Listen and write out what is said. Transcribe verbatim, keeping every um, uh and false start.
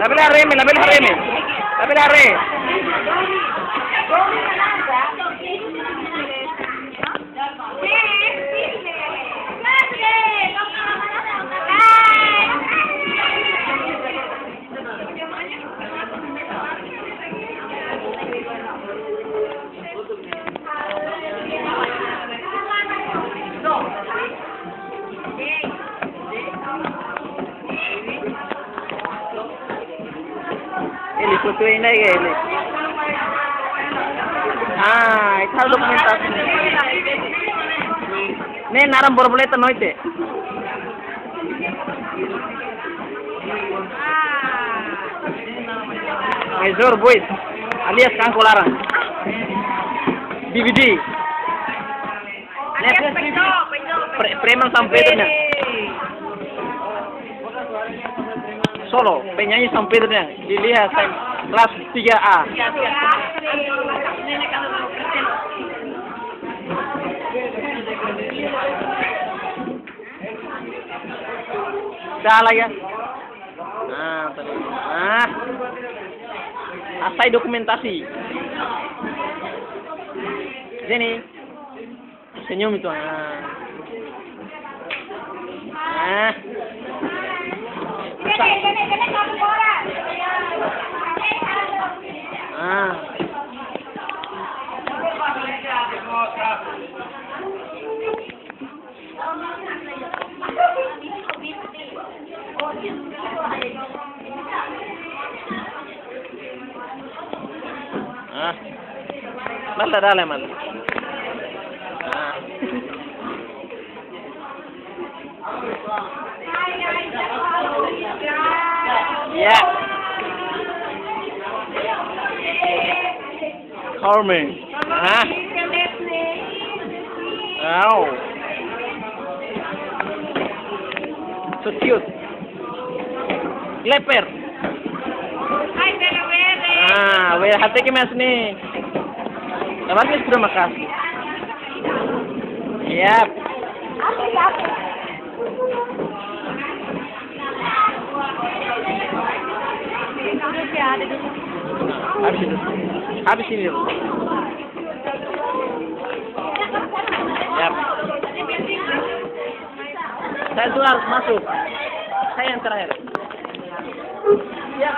Labele haree, labele haree. Labele haree. Ele foto ainda é ele. Ah, e tal dokumentasaun. Ne'e naran borboleta noite. Major Boys, alias Kanko Laran. D V D. Alias Peño, Peño, Peño. Pre-, preman São Pedro nian. Solo, penyanyi São Pedro nian. Liuliu sai kelas tiga A. Dah lah ya. Ah, tadi. Ah. Hasai dokumentasi. Sini. Senyum itu. Ah. Ah. Ah. Ah. Mal dah, dah lah, mal. Ah. Ya. Carmen. Ah. Wow. So cute. Leper. Ah, we hati ke mes ni. Terima kasih. Yap. Habis itu. Habis ini dulu. Yap. Saya dulu harus masuk. Saya yang terakhir. Yap.